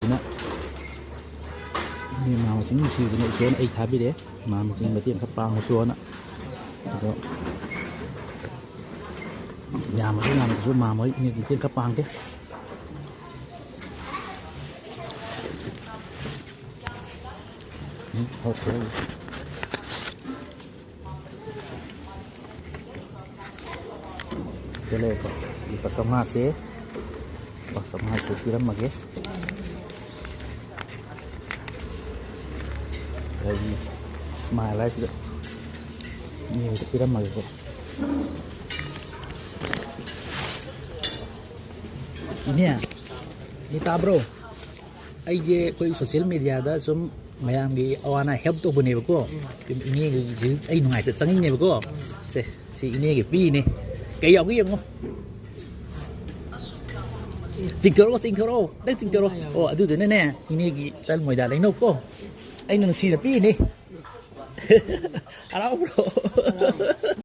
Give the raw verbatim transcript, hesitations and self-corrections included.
ꯅꯨꯡꯁꯤꯕꯅ, ꯏꯃꯥ ꯃꯁꯤꯡ ꯅꯨꯡꯁꯤꯕꯅ ꯏꯁꯣꯔꯅ ꯑꯩ ꯊꯥꯕꯤꯔꯛꯑꯦ, ꯏꯃꯥ ꯃꯁꯤꯡ ꯃꯇꯦꯡ ꯈꯔ ꯄꯥꯡꯉꯨꯁꯣꯅ꯫ ꯑꯗꯣ ꯌꯥꯝꯃꯁꯨ ꯌꯥꯝꯗ꯭ꯔꯁꯨ ꯃꯥꯝꯃ ꯍꯣꯏ ꯏꯅꯦꯒꯤ ꯃꯇꯦꯡ ꯈꯔ ꯄꯥꯡꯒꯦ꯫ ꯎꯝ, ꯍꯣꯏ, ꯍꯣꯏ꯫ ꯁꯤꯗ ꯂꯩꯔꯦꯀꯣ꯫ ꯂꯨꯄꯥ ꯆꯥꯝꯃꯉꯥꯁꯦ, ꯂꯨꯄꯥ ꯆꯥꯝꯃꯉꯥꯁꯦ ꯄꯤꯔꯝꯃꯒꯦ꯫ ꯑꯩ ꯃꯥ ꯂꯥꯏꯁꯤꯗ ꯃꯤ ꯑꯃꯗ ꯄꯤꯔꯝꯃꯒꯦꯀꯣ꯫ ꯏꯅꯦ, ꯏꯅꯦ ꯇꯥꯕ꯭ꯔꯣ? ꯑꯩꯁꯦ ꯑꯩꯈꯣꯏ ꯁꯣꯁꯤꯌꯦꯜ ꯃꯦꯗꯤꯌꯥꯗ ꯁꯨꯝ ꯃꯌꯥꯝꯒꯤ ꯑꯋꯥ ꯑꯅꯥ ꯍꯦꯜꯞ ꯇꯧꯕꯅꯦꯕꯀꯣ꯫ ꯏꯅꯦꯒꯤꯁꯨ ꯑꯩ ꯅꯨꯡꯉꯥꯏꯇ ꯆꯪꯉꯤꯅꯦꯕꯀꯣ꯫ ꯁꯦ, ꯁꯤ ꯏꯅꯦꯒꯤ ꯄꯤꯅꯦ꯫ ꯀꯩ ꯌꯥꯎꯒꯦ ꯌꯦꯡꯉꯣ꯫ ꯆꯤꯡꯊꯣꯔꯛꯑꯣ, ꯆꯤꯡꯊꯣꯔꯛꯑꯣ꯫ ꯅꯪ ꯆꯤꯡꯊꯣꯔꯛꯑꯣ꯫ ꯑꯣ, ꯑꯗꯨꯗꯨꯅꯅꯦ, ꯏꯅꯦꯒꯤ ꯇꯟ ꯃꯣꯏꯗꯥ ꯂꯩꯅꯧꯀꯣ꯫ ꯑꯩꯅ ꯅꯨꯡꯁꯤꯅ ꯄꯤꯅꯦ꯫ ꯍꯔꯥꯎꯕ꯭ꯔꯣ?